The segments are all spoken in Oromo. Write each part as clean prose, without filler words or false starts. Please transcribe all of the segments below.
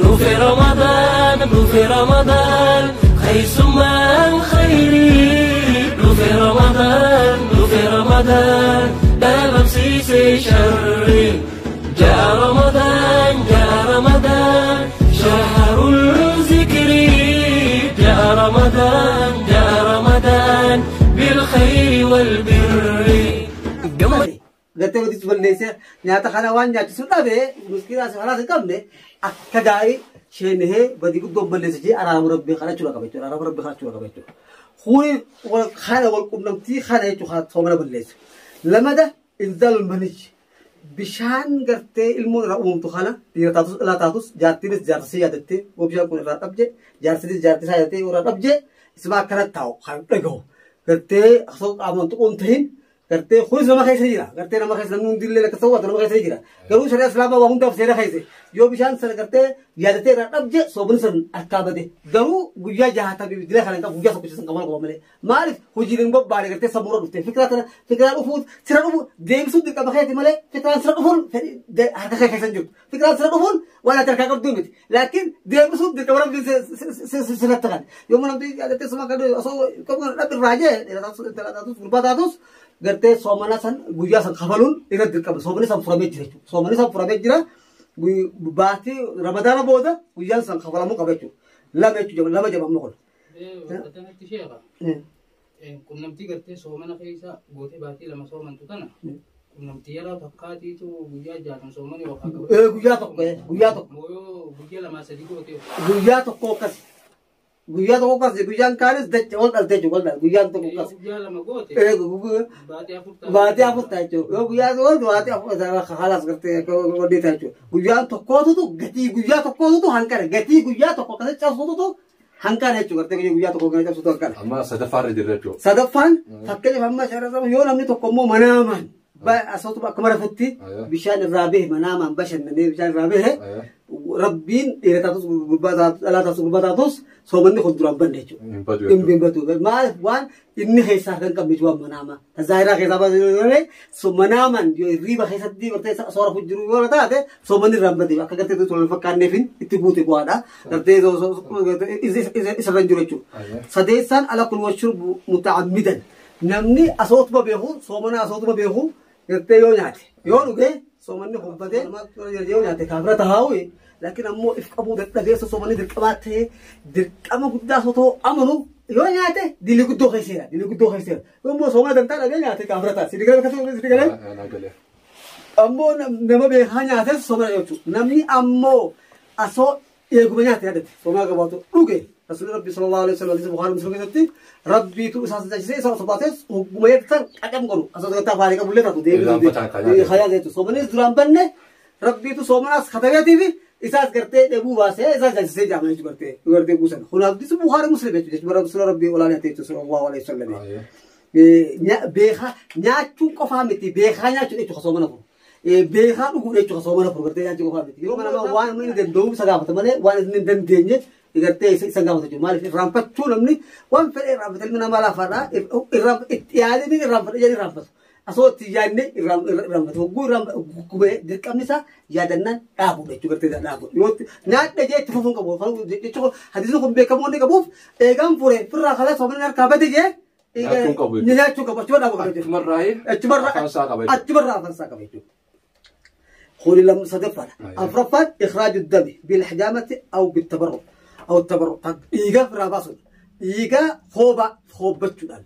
Dhufe Ramadaan, dhufe Ramadaan, keessummaan khayrii. Dhufe Ramadaan, dhufe Ramadaan, dhabamsiisee sharrii. Jaa Ramadaan, jaa Ramadaan, shahrul zikrii. Jaa Ramadaan, jaa Ramadaan, bil khayri wal birri. Gartee walitti balleessee nyaata kana waan nyaachisu dhabe, miskiinaa si halaas hin qabne, akka gaarii sheenehee badii guddoon balleesse jee araarama Rabbii kadhachuudha qaba jechuudha. Araarama Rabbii kadhachuudha qaba jechuudha. Kuni kana wal qunnamtii kana jechuudha soomana balleessu. Lamada, inzaalul maniyyi. Bishaan gartee ilmoon irraa uumamtu kana, dhiira taatus dhalaa taatus, jaartiinis jaarsisee yaadattee yoo bishaan kun irraa dhabje, jaarsinis jaartii isaa yaadattee yoo irraa dhabje, isuma akkanatti taa'u kan dhagahu. Gartee osoo qaamaan tuquun tahin, gartee kunis nama keessa jira. Gartee nama keessa, namni hundillee akka sawwaatu nama keessa jira. Garuu shari'aa Islaamaa waa hundaaf seera keessa. Yoo bishaan sana gartee yaadattee irraa dhabje, soomni san harkaa bade. Garuu guyyaa 60 dila kana hin qabu, guyyaa tokkicha san qabu qaba malee. Maaliif hojiin hin bobbaane, gartee sammuura dhufte. Fikiraa tana, fikiraa dhufuun sira dhufu deebisuun dirqama keeti malee, fikiraan sira dhufuun harka kee keessa hin jirtu. Fikiraan sira dhufuun waan ati harkaa qabduu miti. Laakiin deebisuun dirqama Rabbiin sirratti kan. Yommuu namni yaadattee suma kan osoo qabu dhabbi irraa jee, dhiira taatus intala taatus gurbaa taatus, gartee soomana san guyyaa san kafaluun irra dirqama. Soomani san furamee jira jechuudha. Soomani san furamee jira. Baatii Ramadaana booda guyyaan san kafalamuu qaba jechuudha. Lama jechuudha, lama jaba amma kun. Bakka sheekha. Qunnamtii gartee soomana keessa gootee baatii 2 soomantu tana, qunnamtii yeroo takkaatiitu guyyaa 60 soomanii yookaan qaba. Guyyaa tokko, guyyaa tokko. Moo yoo guyyaa 2 3 goote? Guyyaa tokko akkas. Guyyaa tokko akkas, guyyaan kaanis dacha ol dhalte jechuudha, ol dhalte guyyaan tokko akkas. Guyyaa 2 goote baatii 4 ta'a. Baatii 4 ta'a jechuudha. Yoo guyyaa tokko baatii 4 ta'a, halaas gartee wanni ta'a jechuudha. Guyyaan tokkootutu gatii guyyaa tokkootutu hanqana, gatii guyyaa tokko akkasii cabsututu hanqana jechuudha, gartee guyyaa tokko kana cabsutu hanqana. Amma sadaffaarra jirra jechuudha. Sadaffaan, fakkeenyaaf amma shararama, yoo namni tokko immoo manaamaan asootu akkuma rafutti bishaan irraa bahe, manaamaan bashannanee bishaan irraa bahe, Rabbiin dhiira taatus gurbaa taatus dhalaa taatus gurbaa taatus, soomanni kun duraan banne jechuudha. Hin badu Hin jechuudha. badu. Maaliif? Waan inni keessaa kan qabne waan manaamaa. Zaahiraa keessaa baasee, so manaamaan yoo hirriiba keessatti gartee soora jiru yoo taate, soomanni irraan bade, akka gartee tola fakkaanneefin itti buute bu'aadha. Gartee isarra hin jiru jechuudha. Sadeessaan, ala kun washurbu muta'ammidan. Namni asootuma beeku, soomana asootuma beeku, gartee yoo nyaate yoo dhuge, soomanni kun badee. Yoo nyaate kaafira tahaa'u, laakiin ammoo if qabuu dadhabee osoo soomanni dirqamaa ta'ee, dirqama guddaa osoo ta'u amanu yoo nyaate, dilii guddoo keesseera, dilii guddoo keesseera. Yoo immoo soomana dantaa dhabee nyaate, kaafira ta'a. Sidii galee akkasuma sidii galee. Naa galee. Ammoo nama beekaa nyaates soomana jechuudha. Namni ammoo asoo eeguma nyaate yaadate soomana qabaatu dhuge, Rasuulli Rabbi sallallahu alaihi wasallam hadiisa Bukhari Muslim keessatti, Rabbiitu isaa tajaajilee isa osoo baates hogguma yaadatan qacam godhu asoo sagantaa afaanii qabullee taatu deebii Irraanfataa kan nyaate. Hayaa jechuudha. Soomanis duraan banne, Rabbiitu soomanaas katabeetii fi isaas gartee dheebuu baasee isaas tajaajilsee jaama jechuudha, gartee buusan. Kun hadiisa Bukhari Muslim jechuudha, jechuudha Rasuula Rabbii olaanaa ta'e jechuudha sallallahu alaihi wasallam. Beekaa nyaachuun qofaa miti, beekaa nyaachuun jechuudha soomana furu. Beekaa dhuguu jechuudha soomana furu, gartee nyaachuu qofaa miti. Yoo nama waan inni danda'u isa gaafata malee, waan inni hin dandeenye gartee isa gaafata jechuudha. Maaliif irraanfachuu, namni waan fedhe irraanfata, ilmi namaa laafaadha. Itti yaadanii irraanfata jedhanii irraanfatu. Asoo itti yaadne irraanfatu. Hogguu irraanfatu dirqamni isaa yaadannaan dhaabuudha jechuudha, gartee dhaabuudha. Yoo nyaadha jee itti fufuun qabu. Jechuudha, hadiisni kun beekamoo inni qabuuf eegaan fure firraa kalee soomani harkaa bade jee Nyaachuun qabu jechuudha. Nyaachuu qabu, achuma dhaabu qaba jechuudha. Achumarraa Achumarraa afaan isaa qaba jechuudha. Achumarraa afaan isaa qaba jechuudha. Kuni lama sadaffaadha. Afuraffaan, ikhraaju dami bilhijaamati aw bittabarru aw tabarru, dhiiga irraa baasuun, dhiiga hoobaa hoobbachuudhaan,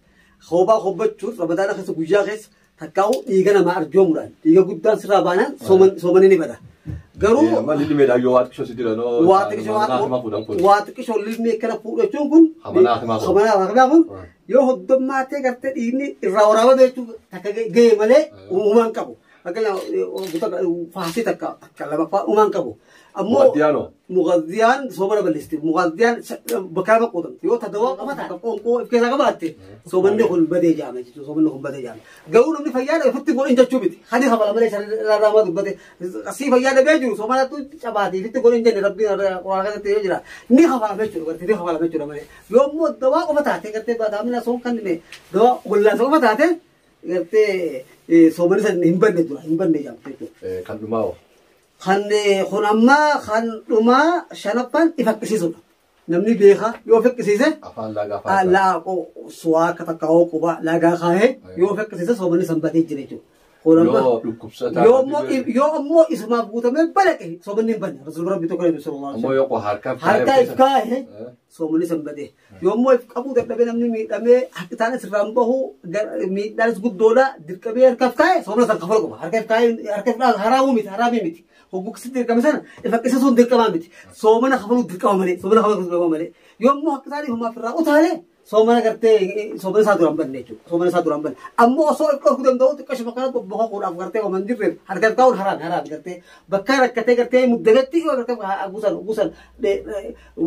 hoobaa hoobbachuun Ramadaana keessa guyyaa keessa takkaa'u, dhiiga namaa arjoomuudhaan dhiiga guddaan sirraa baanaan soomanni ni bada. Garuu Amma lilmeedhaan yoo waa xiqqishoo si jira noo. Waa xiqqishoo Hamanaa fuudhan kun. waa xiqqishoo lilmee kana fuudhachuun kun Hamanaa himaa kun. Hamanaa himaa kun yoo hoddommaatee gartee dhiigni irraa waraabame jechuun takka ga'e malee uumaan qabu. Fakkeenyaaf faasii takka takka lamaffaa uumaan qabu. Ammoo Muqaddiyaanoo. Muqaddiyaan soomana balleessiti. Muqaddiyaan bakka lama qoodamti. Yoo tadawaa qofa taate, qoonqoo of keessaa qabaatte, soomanni kun badee jaama jechuudha. Soomanni kun badee jaama. Garuu namni fayyaa dhabe ofitti godhin jechuu miti. Hadi kafala malee irraa dubbate. Asii fayyaa dhabee jiru soomanatu cabaatee ofitti godhin jenne, Rabbiin Quraana keessatti yoo jira. Ni kafalama jechuudha, gartee ni kafalama jechuudha malee. Yoo immoo dawaa qofa taate, gartee baataamina soon kan dawaa wallaansa qofa taate, gartee soomanni san hin banne dura hin banne jaamte jechuudha. Kan dhumaa hoo? Kan kun ammaa kan dhumaa shanaffaan ifaqqisiisudha. Namni beekaa yoo feqqisiise Afaan laagaa afaan. Laa suwaaka takka hoo quba laagaa kaahee yoo feqqisiise soomanni sanbatee jira jechuudha. Kun amma Yoo dhukkubsataa. Yoo ammoo isumaaf guutamee balaqe soomanni hin banne. Rasuulli Rabbi tokko jedhu sallallahu alaihi Ammoo yoo qo harkaaf Harkaa if kaahee soomanni sanbatee. Yoo ammoo if qabuu dadhabee namni miidhamee harki isaan sirraan bahu miidhaanis guddoodha dirqamee harkaaf kaahee soomana san kafala qaba. Harka if kaahee harka if haraamuu miti haraamii miti. Hogguu dirqame sana if sun dirqamaa miti. Soomana kafaluu dirqama malee soomana kafaluu dirqama malee. Yoo ammoo harki isaanii humaaf irraa utaalee soomana gartee soomana isaa duraan banne jechuudha. Soomana isaa duraan banne. Ammoo osoo if dhorkuu danda'u xiqqaa shuma kana boqoquudhaaf gartee waan jirreef harka if kaa'uun haraami haraami gartee bakka rakkatee gartee muddatetti yoo gartee guusan guusan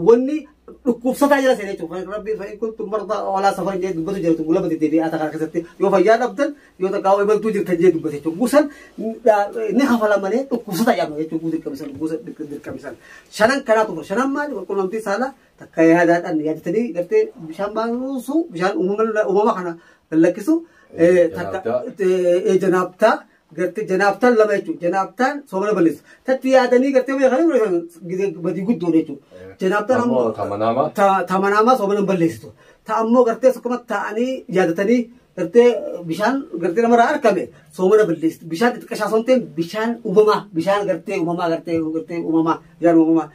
wanni dhukkubsataa jira seenee jechuudha. Rabbi fa'in kuntum mardaa walaa safarin jee dubbatu jirtu gulaba deddeebi'aa kana keessatti yoo fayyaa dhabdan yoo takkaa imaltuu jirtan jee dubbate jechuudha. Guusan ni kafala malee dhukkubsataa jedhama jechuudha. Dirqamisan guusan dirqamisan. Shanan kanaatu tura. Shanan maali qunnamtii saalaa takka yaadaadhaan yaadatanii gartee bishaan baasu bishaan uumama kana lakkisu takka janaabtaa gartee janaabtaan lama jechuudha. Janaabtaan soomana balleessu. Tatti yaadanii gartee beekanii badii guddoodha jechuudha. Janaabtaan Ammoo tamanaama. Tamanaamaa soomana balleessitu. Ta ammoo gartee akkuma taa'anii yaadatanii gartee bishaan gartee namarraa argame soomana balleessitu. Bishaan xixiqqashaa osoo hin ta'in bishaan uumamaa bishaan gartee uumamaa gartee gartee uumamaa bishaan uumamaa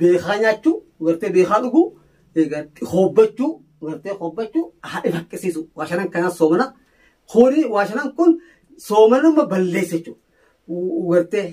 beekaa nyaachuu gartee beekaa dhuguu hoobbachuu gartee hoobbachuu haadha fakkisiisu. Waa shanan kanaa soomana. Kuni waa shanan kun soomanuma balleessa jechuudha. Gartee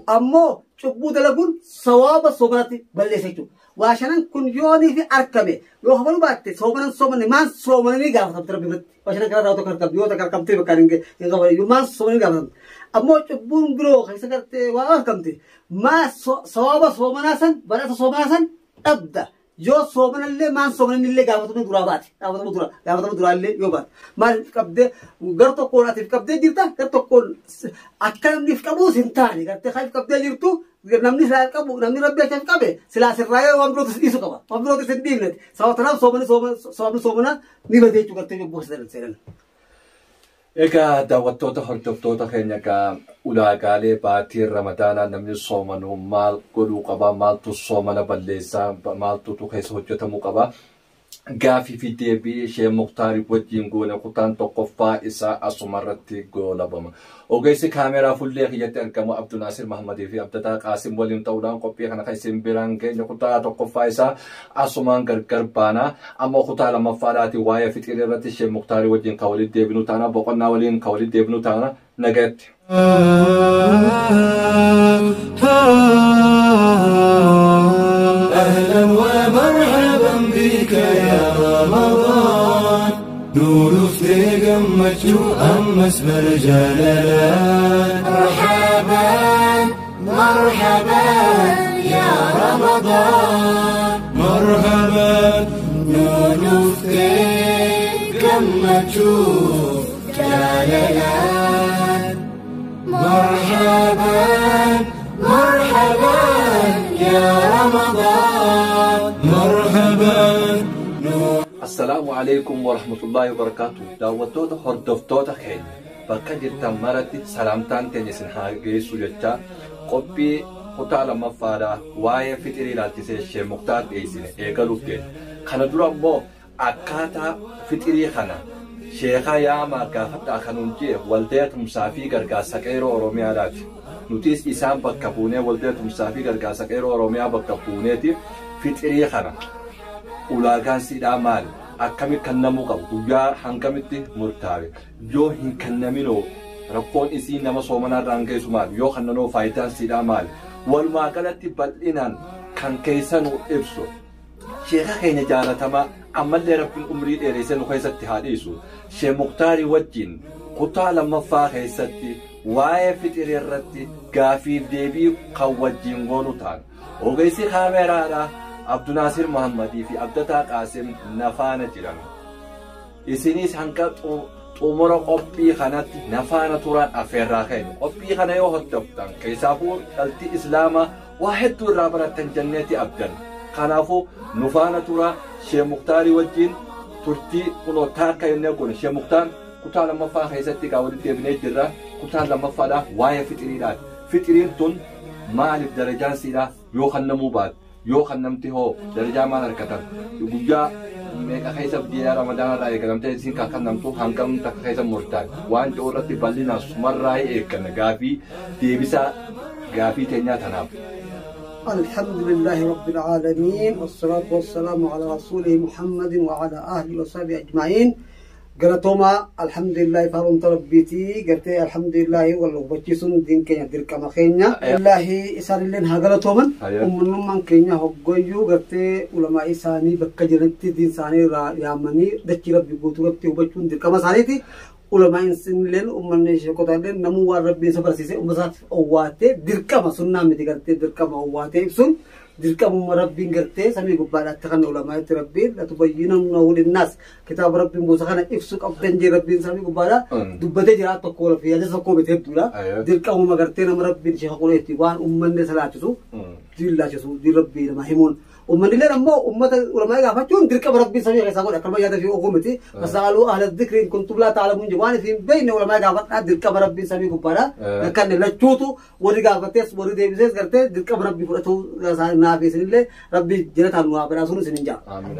ammoo cubbuu dalaguun sawaaba soomanatti balleessa jechuudha. Waa shanan kun yoonii fi argame yoo hafaluu baatte soomanan soomanne maan soomananii gaafatamte rabbi biratti. Waa shanan kanarraa tokko argamte yoo takka argamtee bakka hin gaafatamne maan soomananii gaafatamte. Ammoo cubbuun biroo keessa gartee waa argamte maa sawaaba soomanaa san badhaasa soomanaa san dhabda. Yoo soomanallee maan soomananillee gaafatamuu duraa baate gaafatamuu dura gaafatamuu duraallee yoo baate maal qabdee gar tokkoon atiif qabdee jirta gar tokkoon akka namni if qabuus hin taane gartee kan if qabdee jirtu namni silaa qabu namni rabbi akka if qabe silaa sirraayee waan birootis dhiisu qaba waan birootis hin dhiifneti sababa tanaaf soomani soomani soomana ni badee jechuu gartee cubbuu seenan. Egaa daawwattoota hordoftoota keenya egaa ulaagaalee baatii ramadaanaa namni soomanu maal godhuu qaba maaltu soomana balleessaa maaltu keessa hojjetamuu qaba. Gaafii fi deebii ishee Muktaarii wajjin goone kutaan tokkoffaa isaa asumarratti goolabama. Ogeessi kaameraa fuullee kiyyatti argamu Abdunaasir Mahammadii fi Abdataa Qaasim waliin ta'uudhaan qophii kana kan isin biraan geenye kutaa tokkoffaa isaa asumaan gargar baana. Amma kutaa lammaffaadhaati waa'ee fixirii irratti ishee Muktaarii wajjin kan walitti deebinu taana boqonnaa waliin kan walitti deebinu taana nagatti. أهلا ومرحبا بك يا رمضان نور في قمة أمس برجالات مرحبا مرحبا يا رمضان مرحبا نور في قمة جلالات مرحبا مرحبا يا رمضان مرحبا Assalaamu alaikum warahmatullaahi wabarakaatu. Daawwattoota hordoftoota keenya bakka jirtan maratti salaamtaan teenya isin haa geessu jecha qophii kutaa lammaffaadhaa waa'ee fixirii ilaalchisee ishee Muktaar dhiyeessine eegaluuf deema. Kana dura immoo akkaataa fixirii kana sheekaa yaamaa gaafadhaa kanuun jee waldaa tumsaa fi gargaarsa qeeroo Oromiyaadhaati. Nutis isaan bakka buunee waldaa tumsaa fi gargaarsa qeeroo Oromiyaa bakka buuneeti fixirii kana ulaagaan siidhaa maali? Akkami kennamuu qabu? Guyyaa hangamitti murtaa'e? Yoo hin kennaminoo rakkoon isii nama soomanaarraan geessu maali? Yoo kennanoo faayidaan siidhaa maali? Walumaa galatti bal'inaan kan keessa nu ibsu. Sheeka keenya jaalatamaa ammallee rabbiin umrii dheeressee nu keessatti haa dhiisu. Shee Muktaarii wajjin kutaa lammaffaa keessatti waa'ee fixirii irratti gaafiif deebii kan wajjin goonu ta'an. Ogeessi kaameraadhaa Abdunaasir Muhammadii fi Abdataa Qaasim nafaana jiran. Isinis hanga xumura qophii kanatti nafaana turan affeerraa keenya. Qophii kana yoo hordoftan keessaafuu dhalti Islaamaa waa hedduu irraa barattan jenneeti abdan. Kanaafuu nufaana tura Shee Muktaarii wajjin turtii kunoo taakka jennee goone Shee Muktaar kutaa lammaffaa keessatti egaa walitti deebinee jirra. Kutaa lammaffaadhaa waa'ee fixiriidhaati. Fixiriin tun maaliif darajaan siidhaa yoo kannamuu baate yoo kannamti hoo darajaa maal harkatan guyyaa meeqa keessa ji'a ramadaana irraa eegalamtee isin kan kannamtu hangam takka keessa murtaa'e waan jiru irratti bal'inaan sumarraa eegganna gaafii deebisaa gaafii teenyaa tanaaf. الحمد لله رب العالمين والصلاة والسلام على رسوله محمد وعلى أهله وصحبه أجمعين. قرأتما الحمد لله فارون تربيتي قرأت الحمد لله والله بچيسون دين كينيا دير كما خينيا الله إسان اللين ها قرأتومن أمنو من كينيا هقويو قرأت علماء إساني بكجرنتي دين ساني يامني دكي ربي قوتو ربتي وبچون دير كما سانيتي علماء إنسان لين أمني شكوتا لين نمو وار ربي سبرسيسي أمسات أواتي دير كما سنة متي قرأت دير كما أواتي إبسون دير كما ربي قرأت سمي قبالة تخن علماء ربي لا تبيننه للناس كتاب ربي موسى خنا إفسك أبدن جي ربي سمي قبالة دبته جرا تقول فيها جس كوبي تبدولا دير كما ما قرأت نم ربي شيخ قولتي وان أمني سلاتسو دير لا شسو دير ربي لما همون ومن اللي رموا أمة علماء قافتون دير كما ربي سمي غيسا قول أكرم يادا في أقومتي فسألوا أهل الذكر إن كنتم لا تعلمون جواني في بين علماء قافتنا دير كما ربي سمي قبارا لكن لا تشوتو وري قافتس وري ديبسس قرتي دير كما ربي فرتو نافي سن الله ربي جنة النواب رسول سنجا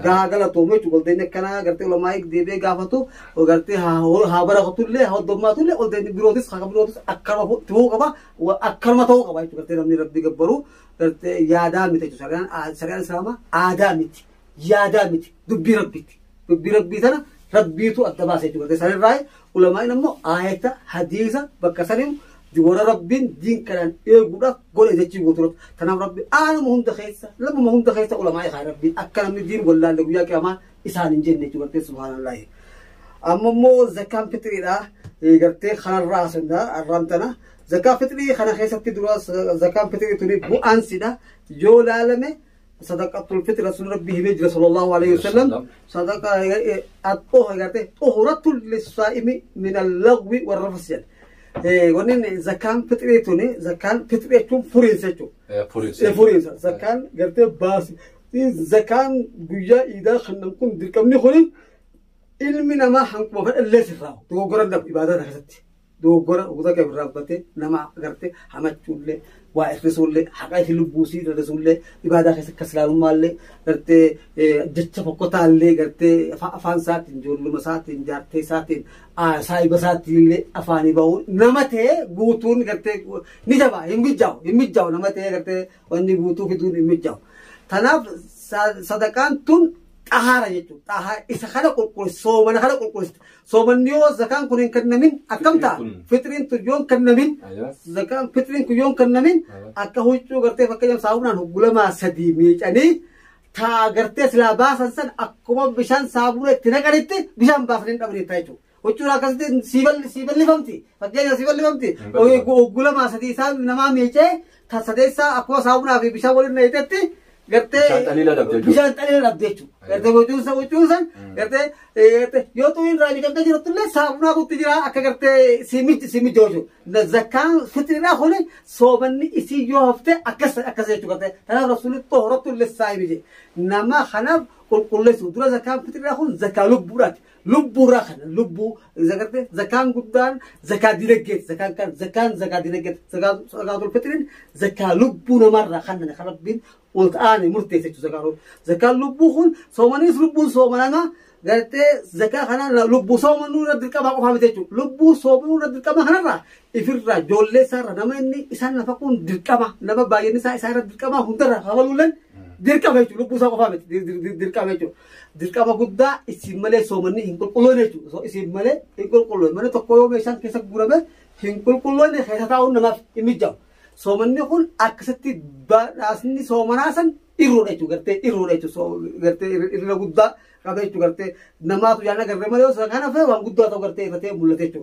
غاغلا تومي تقول دين كنا قرتي علماء ديبي قافتو وقرتي ها ها بركتو له ها ضماتو له قلت بيروتس خا بيروتس أكرم تو قبا وأكرم تو قبا قرتي ربي قبرو قرتي يا دامتي سريان سريان سلامة آدامتي يا دامتي دبي ربيتي دبي ربي تنا ربيتو الدباسة قرتي سريان راي علماء نمو آية حديثة بكسرهم دورا ربين دين كلام إيه جودا قول إذا تيجي قلت تنام ربي أنا مهم دخيسة لما مهم دخيسة علماء خير ربي أكلم الدين ولا اللي وياك يا ما إسان جنة قرتي سبحان الله. أما مو زكاة فطري لا قرتي خنا الرأس ده الرمتنا زكاة فطري خنا خيسة تدرس زكاة فطري تري بو أنسيدا يولا لمه صدقة الفطر رسول ربي هجر صلى الله عليه وسلم صدقة الطهر قرتي طهرة للصائم من اللغو والرفث. ونين زكاة فطري توني زكاة فطري تون فريزة فريزة زكاة قرتي باس زكاة جوجا إذا خلنا نكون دركم نخوني علمنا ما حنكم اللي سراو دوغرا دب عبادة خستي دوغرا وذاك بربته نما قرتي حمتشول وإخرسول حقائق لبوسي رسول عبادة خس كسلان مال قرتي جت فقطة اللي قرتي أفان ساتين جول مساتين جارتي ساتين سايب ساتين اللي أفاني باو نمته بوتون قرتي نجوا يمجاو يمجاو نمته قرتي وإني بوتو في دون يمجاو تناف صدقان تون طهارة يجو طهارة إذا خلق القرآن صومنا خلق القرآن صومنيو زكاة كونين كنمين أكمتا فطرين تجون كنمين زكاة فطرين كيون كنمين أكهوجو قرتي فكيم ساونا هقول ما سديمي يعني تا قرتي سلاباس إنسان أكما بيشان سابورة تنقرتي بيشان بافرين أبري تايجو وجو راكزتي سيبل سيبل لفمتي فكيم سيبل لفمتي ويقول ما سدي سام نما ميجي تا سديسا أكوا ساونا في بيشان ولين نيتتي قرتي بيشان تقليل أبديتشو قرتي وجوزا وجوزا قرتي قرتي يوتوين راجع كم تجرا تلا سابنا كنت تجرا أك قرتي سيمي سيمي جوجو الزكاة فترة خلي صوبني إسي يو هفته أكس أكس يجو قرتي أنا رسول طهرة للصائم نما خناب قل قل لي سودرا زكاة فترة خل زكاة لبورات لبورا خنا لبو زكاة زكاة قدان زكاة دينجت زكاة كان زكاة زكاة دينجت زكاة زكاة الفطرين زكاة لبو نمرة خنا خرب بين قلت أنا مرتي زكاة زكاة لبو خن صومني لبو صومنا قالت زكاة خنا لبو صومنو رد الكما قفامتي لبو صومنو رد الكما خنا را إفرا جولة سار نما إني إسان نفقون دركما نما بايني سا إسان رد الكما هندرة خبلولن دركما يجو لبو سا قفامتي دركما يجو دركما قدا اسم ملء صومني هنقول قلون يجو اسم ملء هنقول قلون من تقوي ميشان كيسك غربة هنقول قلون خيساتاون نما إمجاو صومني خون أكستي باسني صومناسن إيرو يجو قرتي إيرو يجو صو قرتي إيرو قدا قبل يجو قرتي نما تو جانا قرر ملء سكانة فيه وان قدا تو قرتي فتي ملتي يجو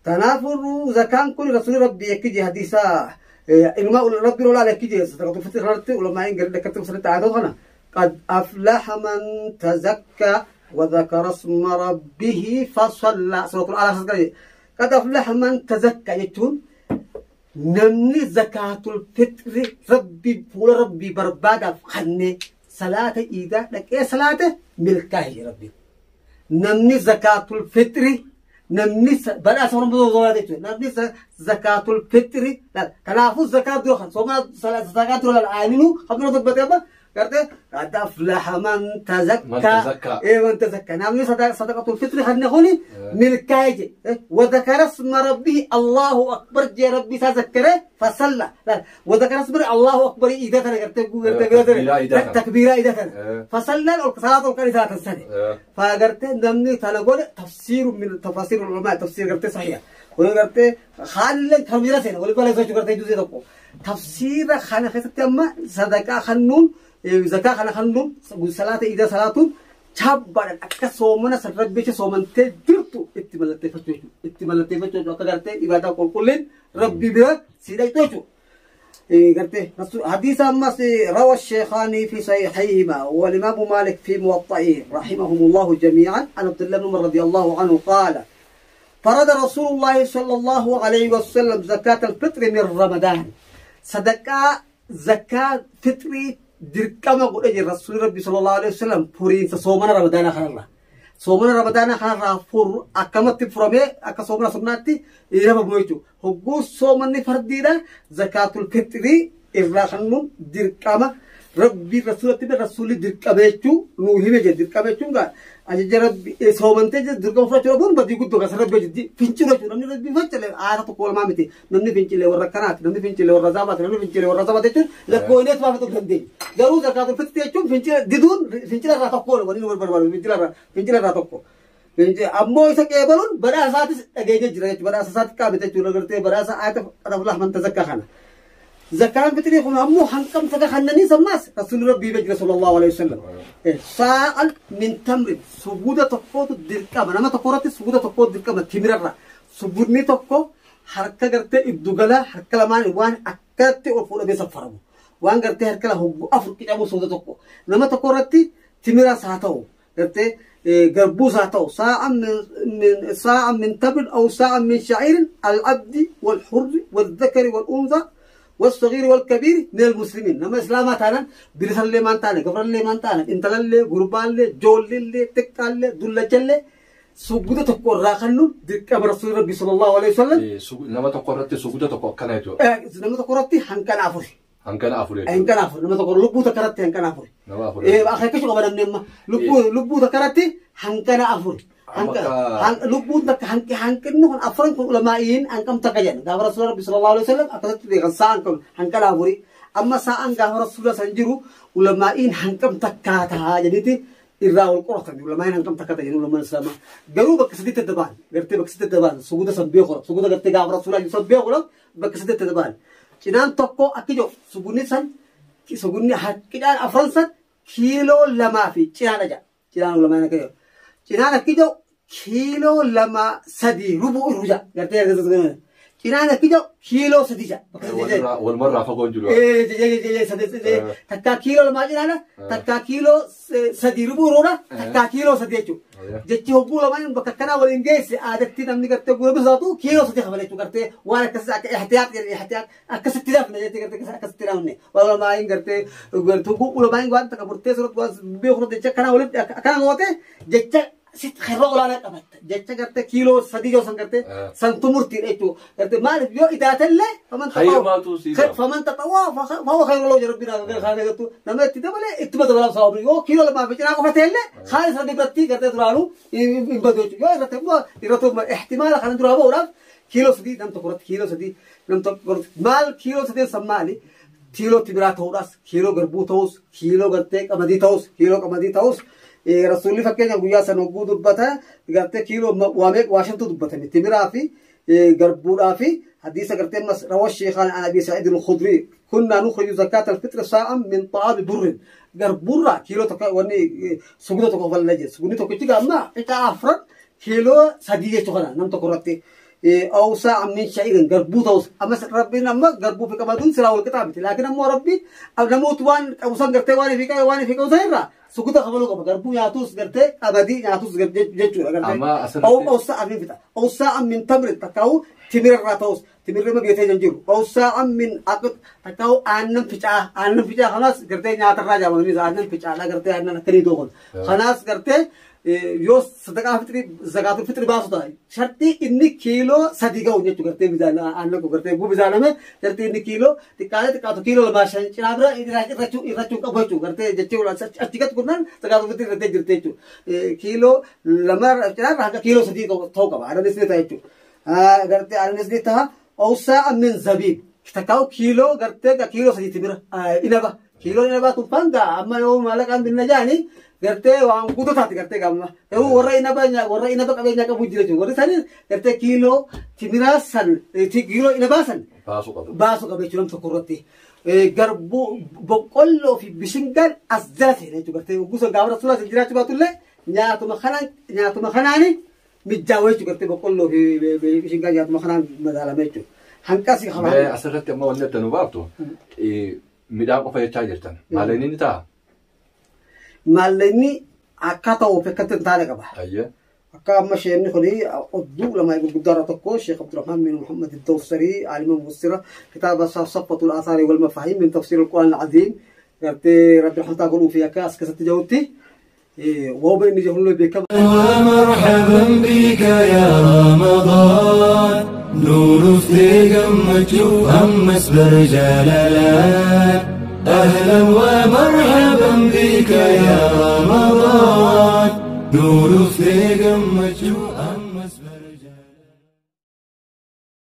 تنافر زكان كل رسول ربي يكجي حديثا إنما ربي ولا يكجي صدقة الفطر رتي ولا ما ينقل لك كتب سنة عادة قد أفلح من تزكى وذكر اسم ربه فصلى سورة الأعراف. قد أفلح من تزكى يتون نمني زكاة الفطر ربي فول ربي بربادة خني صلاة إذا لك إيه صلاة ملكه ربي نمني زكاة الفطر Namni badhaasa Oromoo zoolaa jechuudha. Namni zakaatul fitri kanaafuu zakaa dura kan sooma zakaa dura aaninu kan dura dubbatee amma gartee qad aflaha man tazakkaa. Ee man tazakkaa namni sadaqatul fitri kan kuni milkaa'e jedhe. Wadakara isma rabbihi Allahu akbar jee rabbi isaa zakkare fasalla. Wadakara isma Allahu akbar iidaa tana gartee gartee takbiiraa iidaa tana. Fasallaan ol salaata ol kan isaa tan sani. Faagartee namni tana godhe tafsiiru min tafasiiru ulamaa tafsiir gartee sahiha. Wal gartee haalleen kan jira seena wal balee sochuu gartee juuzee tokko. Tafsiira kana keessatti amma sadaqaa kennuun zakaa kana kennuun salaata iidaa salaatuun chaabbaadhaan akka soomana san rabbicha soomantee jirtu itti mallatteeffachuu jechuudha. Itti mallatteeffachuu jechuudha akka gartee ibaadaa qulqulliin rabbi bira si dhaqxu jechuudha. قلت حديث أمس روى الشيخان في صحيحيهما والإمام مالك في موطئه رحمهم الله جميعا عن عبد الله بن عمر رضي الله عنه قال فرض رسول الله صلى الله عليه وسلم زكاة الفطر من رمضان. صدقة زكاة فطري dirqama godhe jira rasuulli rabbi sallallahu alaihi wasallam furiinsa soomana ramadaanaa kanarraa. Soomana ramadaanaa kanarraa fur akkamatti furamee akka soomana sunnaatti rabamu jechuudha. Hogguu soomanni fardiidha zakaatul fitrii irraa kennuun dirqama rabbi rasuulatti bira rasuulli dirqama jechuu nuu hime jedhe. Dirqama jechuun gaa ajaja rabbi soomantee jedhe dirqama fudhachuu dhabuun badii guddoo kan rabbi hojjetti fincilu jechuudha. Namni rabbi fincile aara tokko lamaa miti. Namni fincile warra kanaati, namni fincile warra zaabaati, namni fincile warra zaabaati jechuun lakkooneet baafatu dandeenya. Garuu zakaatul fitrii jechuun fincila diduun fincila irraa tokko waliin wal barbaadu fincila irraa tokko. Ammoo isa qeebaluun badhaasa isaatis dhageenya jira jechuudha. Badhaasa isaatti qaabate jechuudha. Gartee badhaasa ayata qadaflaah man tazakkaa kana. Zakaan fitrii kun ammoo hanqam saka kannanii sammaas rasuulli rabbii bira jira sallallahu alaihi wasallam. Saa'an min tamrin suguuda tokkootu dirqama nama tokko irratti suguuda tokkootu dirqama timirarra. Sugudni tokko harka gartee iddu gala harka lamaan waan akkatti ol fuudhamee saffaramu. Waan gartee harka hogguu afur qicamu suguuda tokko. Nama tokko irratti timiras haa ta'u gartee garbuus haa ta'u saa'an min tamrin aw saa'an min sha'iirin al-abdi wal-hurri wal-dhakari wal-unsa والصغير والكبير من المسلمين. نما اسلاما تانا برسل مان تانا غفر لي مان تانا انتلل غربان لي جول لي تكال لي دلجل سجود تكو راخنو دكم رسول ربي صلى الله عليه وسلم. نما تقرت سجود تكو كان يجو نما تقرت هنكن افر هنكن افر هنكن افر نما تقر لبو تكرت هنكن افر اخي كشو قبل نما لبو لبو تكرت هنكن افر lubbuun takka hanqinni kun afran kun ulamaa'iin hanqam takka jedhan gaafa rasuula rabbi sallallahu alaihi wasallam akkasitti beekan sa'aan kun hanqana afurii amma sa'aan gaafa rasuula san jiru ulamaa'iin hanqam takkaa tahaa jedhiti irraa wal qoratan ulamaa'iin hanqam takka ta'a jedhu ulamaan islaamaa garuu bakka sadiitti adda ba'an gartee bakka sadiitti adda ba'an suguuda san beekudha suguuda gartee gaafa rasuulaa jiru san beekudha bakka sadiitti adda ba'an cinaan tokko akki jiru sugunni san sugunni haqidhaan afran san kiiloo 2 fi cinaadha jedha cinaan ulamaa'iin akka jedhu. Cinaan akki jiru kiiloo 2 3 rubu irru gartee cinaan akki jiru kiiloo 3 jedha. Walumarraa fagoon jiru. Takkaa kiiloo 2 cinaana takkaa kiiloo 3 rubu irruudha takkaa kiiloo 3 jechuudha. Jechi hogguu lamaan bakka kanaa waliin geesse aadatti namni gartee gura bisaatu kiiloo 3 qabala jechuudha gartee waan akkasii akka ihtiyaat jedhanii ihtiyaat akkasitti dafne jettee gartee akkasitti dafne waan lamaan gartee ulamaan waan takka murtee suuratti waan beeku jecha kanaa walitti akkana goote jecha sitti xirra olaanaa qabatta jecha gartee kiiloo 3 yoo san gartee santu murtiidha jechuudha gartee maaliif yoo idaatellee faman taxawwaa fahuwa khayrun lahu rabbi naa keessattu nama itti dabalee ittuma dabalaaf sababni yoo kiiloo 2 fi cinaa qofa ta'ellee haalis rabbi biratti gartee duraanuu hin badu jechuudha yoo irratti immoo irratti ihtimaala kana duraa ba'uudhaaf kiiloo 3 nam tokko irratti kiiloo 3 nam tokko maal kiiloo 3 san maali kiiloo timiraa ta'uudhaas kiiloo garbuu ta'us kiiloo gartee qamadii ta'us kiiloo qamadii ta'us rasuulli fakkeenya guyyaa san hogguu dubbata gartee kiiloo waa shantu dubbatame timiraa fi garbuudhaa fi hadiisa gartee mas rawa sheekhaan an abi sa'iid al-khudri kunna nukhriju zakaata al-fitr saa'an min ta'aami burrin garbuurraa kiiloo tokko wanni suguda tokko falla jedhe sugudni tokkichi amma qixa afran kiiloo 3 jechuu kana nam tokko irratti أو ساعة من شعير قربو توس أما ربنا أما قربو في كمادون سلا والكتاب لكن أما ربي نموت وان أبو سان قرتي وان فيك وان فيك وزيرة سكوت خبلو كم قربو ياتوس قرتي أبدي ياتوس قرتي جتشو أو ساعة من فتا أو ساعة من تمر تكاو تمر الراتوس تمر ما بيتي جنجر أو ساعة من عقد تكاو أنم فجأة أنم فجأة خلاص قرتي نيات الراجع من ميز أنم فجأة لا قرتي أنم كريدوغل خلاص قرتي Yoo sadaqaa fixrii zakaatul fixrii baasu ta'a. Shartii inni kiiloo 3 ga'u jechuudha gartee mizaana aannan kun gartee guu mizaaname shartii inni kiiloo xiqqaatee xiqqaatu kiiloo 2 5 cinaa bira irrachuu qabu jechuudha gartee jechuudha achi gad kunnaan zakaatul fixrii irratti jirti jechuudha. Kiiloo 2 cinaa irraa hanga kiiloo 3 ta'uu qaba. Aannanis ni ta'a jechuudha. Gartee aannanis ni ta'a. Awsaa min zabiib. Takkaa'u kiiloo gartee kiiloo 3 timira inaba. Kiiloon inabaa tun fanga amma yoo maallaqaan binna jaani gartee waan guutuu taati gartee gamma. Garuu warra inaba qabeenya qabu jira jechuudha. Warri isaanii gartee kiiloo timiraa san kiiloo inabaa san Baasuu qabu. Baasuu qaba jechuudha nam tokko irratti. Garbuu boqqolloo fi bishingaan as jala seena jechuudha gartee gosa gaafa rasuulaa sin jiraachuu baatullee nyaatuma kanaani mijaawaa jechuudha gartee boqqolloo fi bishingaan nyaatuma kanaan madaalame jechuudha. Hanqasi Mee asirratti amma wanni adda nu baaftu midhaan qofa jechaa jirtan. Maallaqni ni ta'a? Maallaqni akka ta'uuf akkatti hin taane qaba. Ayyee. Akka amma sheenni kuni odduu ulamaa gurguddaa irraa tokko Sheekh Abdurrahman bin Muhammad Dawsari aalima mufassira kitaaba Saffatul Aasaari wal Mafaahim min Tafsiir al-Qur'aan al-Aziim gartee Rabbi rahmataa godhuu fi akka as keessatti jirutti waa'uma inni jedhu beekama. ومرحبا بك يا رمضان نور في قمته همس برجالات أهلا ومرحبا بك يا رمضان نور في قمته.